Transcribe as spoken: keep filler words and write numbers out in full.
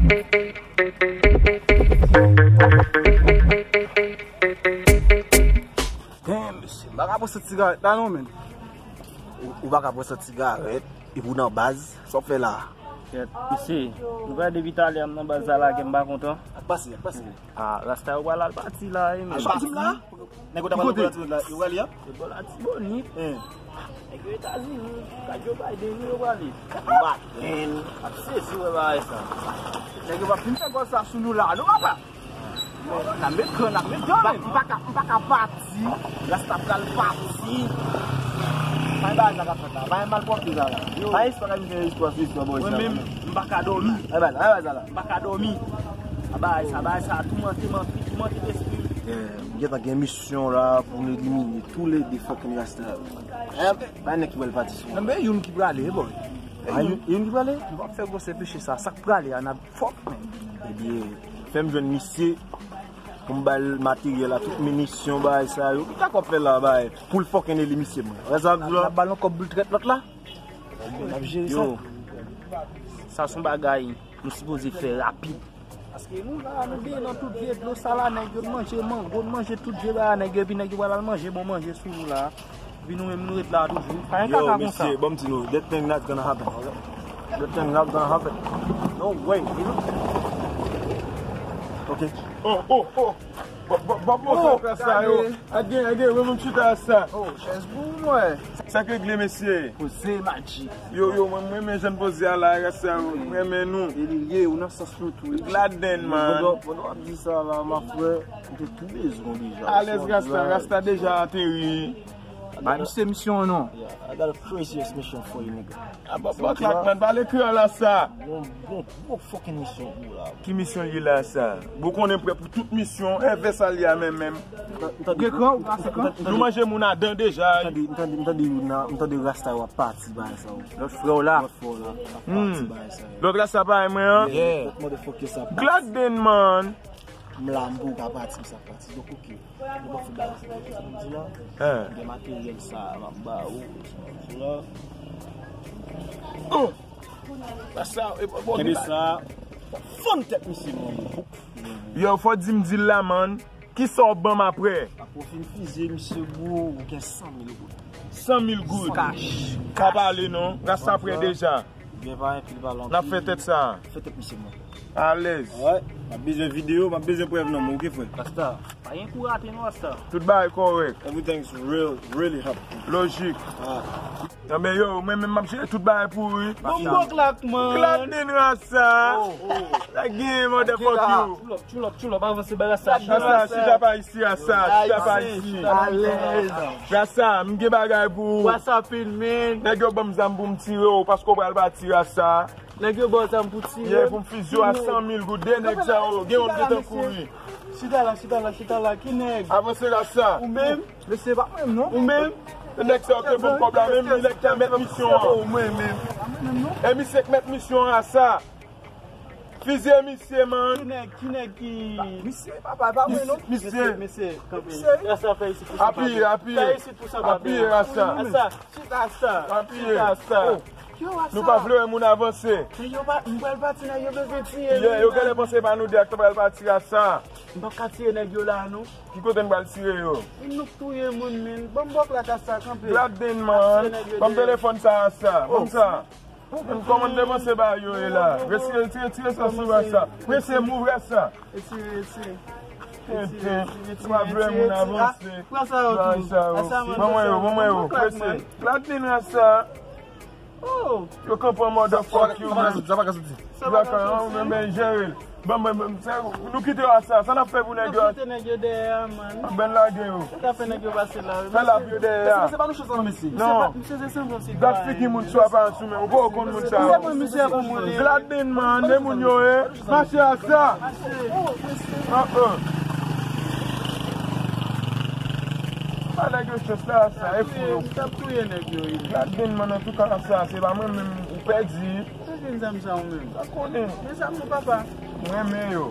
Damn, mesye, m pa ka pran sèt sigarèt la non, men. Ou, ou pa ka pran sèt sigarèt, epi w nan baz, sa w fè la? Kèt, mesye, nou wè depi talè a m nan baz la, lage m pa kontan. Ak pase, ak pase. Ah, rasta yo pral al pati la, wi, men. Al pati m la? Nèg yo t ap pale bò Latibonit la, yo prale a? Yo bò Latibonit. Nèg yo Etazini, kat Joe Biden, wi, yo prale. Biden. Ap sezi wè bagay sa. Nèg yo p ap fin fè gòl sa sou nou la, non, papa? N ap met gran, n ap met gran, men. M pa ka, m pa ka pati. Rasta pral pati. Pa gen bagay sa k ap fèt la. Pa gen malpwòpte sa la. Pa gen istwa k ap vin fè istwa sou istwa bò sa. Mwen menm, m pa ka dòmi. Ay, bay la, ay, bay la. M pa ka dòmi. A bagay sa, bagay sa toumante m anpil, toumante lespri m. Eh, m gentan gen misyon la pou n elimine tou le de fucking rasta yo. Eh, pa nèg ki pral pati sou mwen. Men youn ki prale, boy. Ah, youn, youn ki prale? Nou p ap fè gwosè peche sa. Sa k prale a, n ap fuck, man. Ebyen, fè m jwenn misye pou m ba l materyèl la, tout minisyon, bagay sa yo. Ki sa k w ap fè la, bagay? Pou l fucking elimine misye, mwen. Wè sa m di la? N ap ba l yon kòb boul trèt lòt la. N ap jere sa. Yo, sa se yon bagay nou sipoze fè rapid. Paske nou la, nou benyen nan tout vye dlo sa la, nèg yo manje mango, nou manje tout vye bagay, nèg yo, epi nèg yo pral al manje bon manje sou nou la. Epi nou menm nou ret la toujou. Pa gen kaka konsa. Yo, mesye, ban m di nou, that thing not gonna happen. That thing not gonna happen. No way, nigga. Ok. Oh, oh, oh. Bon, bon, bon, bon, sa, sa, yo. Age, age, mwen menm chita sa. Oh, chèz pou mwen. Sa k regle, mesye? Poze, Magic. Yo, yo, mwen, mwen renmen jan n poze a la, rasta, mwen renmen nou. E li ye, ou nan sans nou tou. Glad den, man. Pandan, pandan w ap di sa la, ma frè, m te tou bezwen w deja. Alèz, rasta, rasta deja ateri. Ba misye misyon an non. Yeah, I got a craziest mission for you, nigga. Ah, bon, bon, klak, man, pale kreyòl la sa. Bon, bon, bon fucking misyon pou la. Ki misyon li la sa? Bon, konnen prè pou tout misyon, envè sa li a menm, menm. Gen kran ou pase kran? Nou manje moun adan deja. M tande, m tande, m tande, m tande rasta yo ap pati bagay sa yo. Lòt frè w la. Lòt frè w la ap pati bagay sa yo. Lòt rasta parèy mwen an. Yeah. Lòt motherfucker sa ap pati. Glad den, man. M la, m pou ka pati, m sa pati. Donk, ok. Nou pa fout bagay sa, sa m di la. Gen materyèl sa, m ap ba ou, sa m di la. Oh! Sa, e, bon, kenbe sa. Fann tèt misye, man. Yo, fò di m di l la, man. Kisa w ban m aprè? Aprè w fin fizye misye, bro, ou gen san mil goud. San mil goud. Cash. Pa pale non. Rasta prè deja. Byen pa enpil pale anpil. N ap fè tèt sa. Fè tèt misye, man. Alèz. Alright. M ap bezwen videyo, m ap bezwen prèv nan men w, ok, frè? Rasta, pa gen kou rate non, Rasta. Tout bagay kòrèk. Everything's real, really happy. Lojik. Alright. Anben yo, mwen menm m ap jere tout bagay pou ou, wi. Bon, bon, klak, man. Glad den rasta. Oh, oh. Lage, motherfuck you. Tchulop, tchulop, tchulop, avanse, bay rasta. Rasta, chita pa isi, rasta, chita pa isi. Alèz. Rasta, m gen bagay pou ou. What's up, man? Nèg yo ban m zam pou m tire w, paske w pral pati, rasta. Nèg yo ba w zam pou tire m. Yeah, pou m fizye w a san mil goud. De nèg sa yo, gen youn gentan kouri. Chita la, chita la, chita la. Ki nèg? Avanse, rasta. Ou menm? Mesye, pa mwen menm, non. Ou menm? Nèg sa yo te ban m kòb la, menm nèg ki mèt misyon an. Ou mwen menm. E misye k mèt misyon an sa. Fizye misye, man. Ki nèg, ki nèg ki... Misye, papa, pa mwen, non. Misye. Mesye, kanpe. Rasta, fè isit pou sa, papa. Apiye, apiye. Fè isit pou sa, papa. Apiye, rasta. Rasta, chita, rasta. Apiye. Chita, rasta. Oh. Yo, rasta. Nou pa vle wè moun avanse. Men yo pa, m pral pati, nèg yo bezwen tiye m. Yeah, yo genlè panse pa nou de ak t pral pati, rasta. M p ap ka tire nèg yo la, non. Ki kote n pral tire yo? Nou k touye moun, men. Ban m bòk la, rasta, kanpe. Glad den, man. Ban m telefòn sa, rasta. Ban m sa. Menm kòman n te panse bagay yo ye la? Retire, retire, retire sa sou rasta. Prese, move rasta. Retire, retire. Tenten. Retire, retire, retire, retire. Pran sa yo tou. Ban mwen yo, ban mwen yo. Prese. Glad den rasta. Oh. Yo kanpe an motherfuck you, man. Sa pa ka soti. Sa pa ka soti. Ou menm jere l. Ban mwen, ban mwen, sa, nou kite rasta. Sa n ap fè pou nèg yo? N ap kite nèg yo dèyè a, man. Ban lage yo. Sa ka fè nèg yo pase la, wi. Fè lap yo dèyè a. Mesye, se pa nou chans la, non, mesye. Non. Misye se sanble se... Gad figi moun sou aparans ou menm. Ou poko konn moun sa yo. Glad den, man, de moun yo ye. Mache a sa. An, an. Pa nèg yo chans la, sa e fou yo. M t ap touye nèg yo, wi. Glad den, man, antouka sa, se pa mwen menm ou pèdi. Sa gen zam sa ou menm? Pa konnen. Men zam nou, papa. M renmen yo.